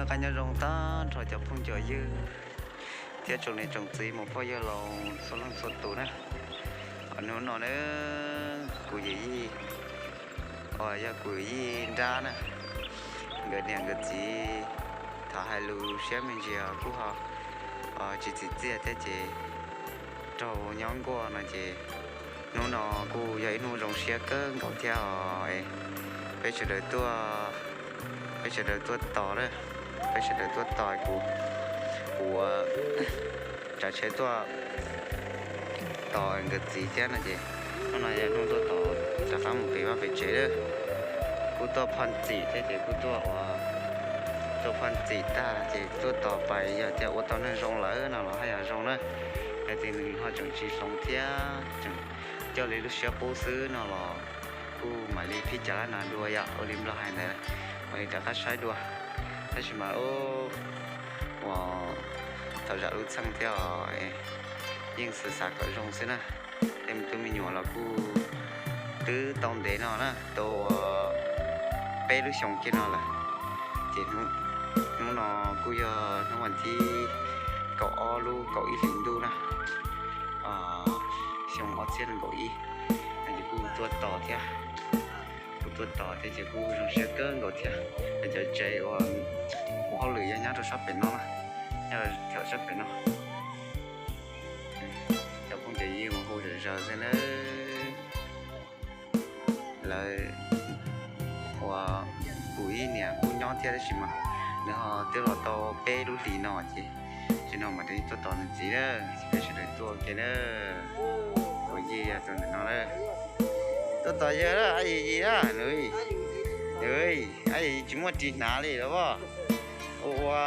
Qab nyob zoo tag nrho cov phooj cov ywg thiab tsoom niam tsoom txiv mus phooj ywg laus txhua leej txhua tus na. Hnub no na, kuv yawm yij, uas yog kuv yawm yij nrab na, nkawd niam nkawd txiv thaum hais lus siab me ntsis kuj ho tsis txim txiaj thiab ces raug nyob nkuaj no ces hnub no kuj yog ib hnub zoo siab kawg nkaus thiab os. Peb sawv daws tuaj, peb sawv daws tuaj tos na, peb sawv daws tuaj tos kuv, kuv tsav tsheb tuaj tos nkawd txiv thiab no ces hnub no yog hnub tuaj tos rov qab mus pem vaj pem tsev lawm. Kuj tuaj phoj ntxim thiab ces kuj tuaj ua, tuaj phoj ntxim tag ces tuaj tos pais yog tias ua tau neeg zoo lawm no los haj yam zoo na. Yog tias nws ho tseem tsis hloov thiab tseem coj li lub siab qub xwb no los kuj mam li phij cas lab nas dua yom, ua li nplog hais ntawd, mam li rov qab saib dua. Tab sis mas ua thaum zam lub txheej thiab os, yeej xav xav kom zoo xwb na. Tej me tub me nyuam los kuj twb tau ntev no na, tau ua peb lub xyoo kiag no lawm. Ces hnub no kuj yog hnub vas thib kaum ob lub kaum ib hlis ntuj na, xyoo ob txhiab nees nkaum ib, ces kuj tuaj tos thiab, kuj tuaj tos thiab ces kuj zoo siab kawg nkaus thiab. Cov tsev uas ua hauj lwm yog nyob rau sab pem no, nyob rau sab pem no. Cov phooj cov ywg mus hu zom zaws xwb na. Lawv uas kuv ib niam kuj nyob thiab tab sis mas nws ho twb los tau peb lub hlis no ces tsis no mam li tuaj tos nws txiv na. Peb sawv daws tuaj ua ke na. Kuv yij yog tus ntawm no na. Tuaj tos yawg na, ab yis yis na, nws, ab yis yis tsis muaj ris hnav li los as, ua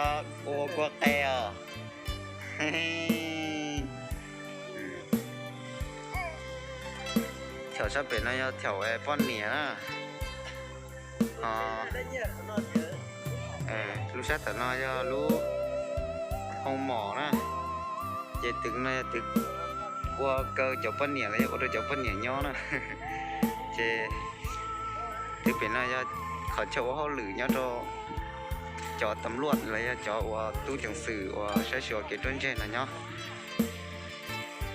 ua kua qe os. Thaum sab pem no yog thaum poj niam na. Lub sab tom no yog lub hoo mom na. Ces twg no yog twg ua kaw cov poj niam los yog ua rau cov poj niam nyob na. Ces twg pem no yog qhov chaw ua hauj lwm nyob rau cov tam luaj los yog cov uas tub ceev xwm uas saib xyuas kev ruaj ntseg no nyob.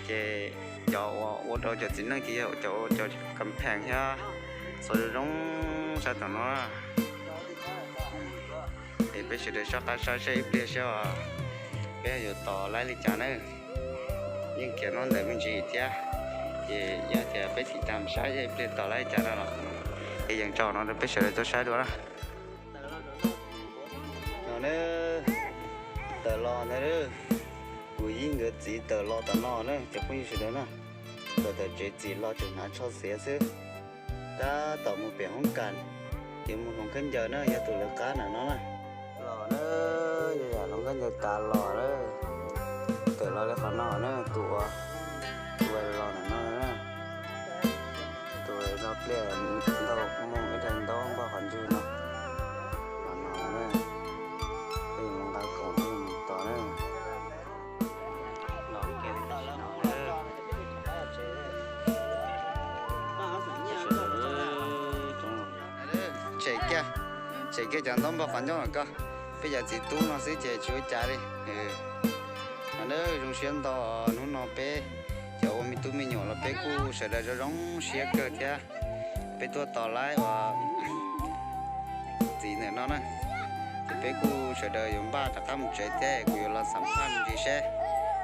Ces cov uas ua rau cov txiv neej ces yog cov ua cov kam pheem thiab xov zoo zoo sab tom no. Es peb sawv daws soj qab saib seb ib pliag seb peb yuav tos laib li cas na. Yeej khiav nub ntawd me ntsis thiab, ces yog tias peb thim tag saib ib pliag tos laib li cas no los, es yeej tso no rau peb sawv daws tuaj saib dua na. No na, tawm los ntag, kuv yij nkawd txiv tawm los tom no na cov phooj ywg sawv daws na. Tawm tawm tsev txim los tseem hnav tsho xiav xwb. Tab tom mus pem hoob kas, ces mus hloov khaub ncaws na, yog tus lawv qab ntawm no na. Los na, yog yam hloov khaub ncaws tas los na. Tawm los li qhov no na, tus uas, tus uas los ntawm no na. Tus uas los pliaj ntau mus ib daig ntaub npog qhov ntswg no. Los no na, peb mus nqa khoom peb mus tos na. Tshem kiag, tshem kiag cov ntaub npog qhov ncauj no koj. Peb cov txiv tub no xwb ces tsis ua cas li. Zoo siab ntau, hnub no peb cov ua me tub me nyuam los peb kuj sawv daws zoo zoo siab kawg thiab. Peb tuaj tos laib uas txiv ntawm no na, ces peb kuj sawv daws yuav npaj rov qab mus tsev thiab, kuv yuav los xam phaj me ntsis seb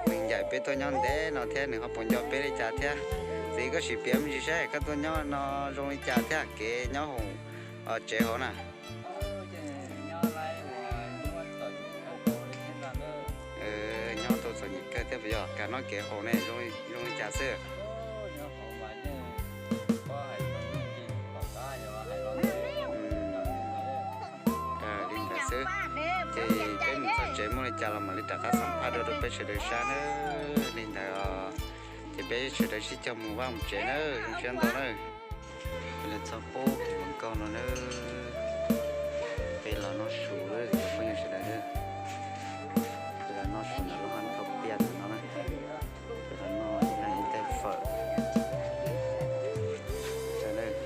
neeg ncaim peb tuaj nyob ntev no thiab nws ho puas nco peb li cas thiab. Txiv, koj sim piav me ntsis seb koj tuaj nyob no zoo li cas thiab kev nyob hauv tsev hauv na. Nyob tau txom nyem kawg thiab puas yog? Kag noj kev haus ne zoo li cas xwb? Li ntawd xwb. Ces peb mus txog tsev muaj li cas los mam li rov qab xam phaj dua rau peb sawv daws saib na. Li ntawd, ces peb sawv daws sib cog mus vaj mus tsev na, zoo siab ntau na. Peb los txog pub hluas nkauj no na, peb los noj su lawm cov phooj ywg sawv daws. Peb los noj su ntawm lub hab thauj pliaj ntawm no na. Peb los noj ib leeg ib tais fawm.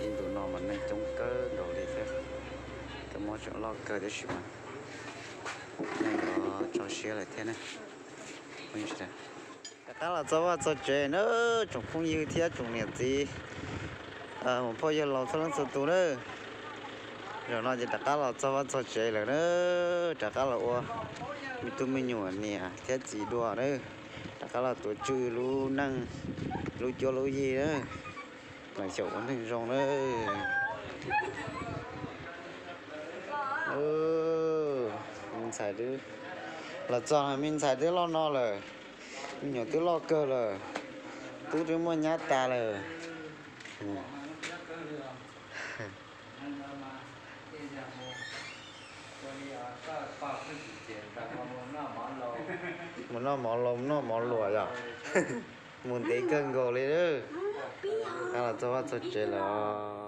Ib ntus no mas neeg coob kawg nkaus li thiab. Cov mob tseem loj kawg tab sis mas Rov qab los txog vaj txog tsev na, tsoom phooj ywg thiab tsoom niam txiv, muam phauj yawg laus txhua leej txhua tus na. Zaum no ces rov qab los txog vaj txog tsev lawm na, rov qab los ua me tub me nyuam niam thiab txiv dua na, rov qab los tuav tswj lub neej lub cuab lub yig na, los xyaum ua neeg zoo na. Me ntxhais twb, los txog me ntxhais twb loj no lawm, me nyuam twb loj kawg lawm, tub twb muaj nyab tas lawm. Mus noj mov los noj mov luam yom. Mus ntev kawg nkaus li. Rov qab los txog vaj txog tsev lawm.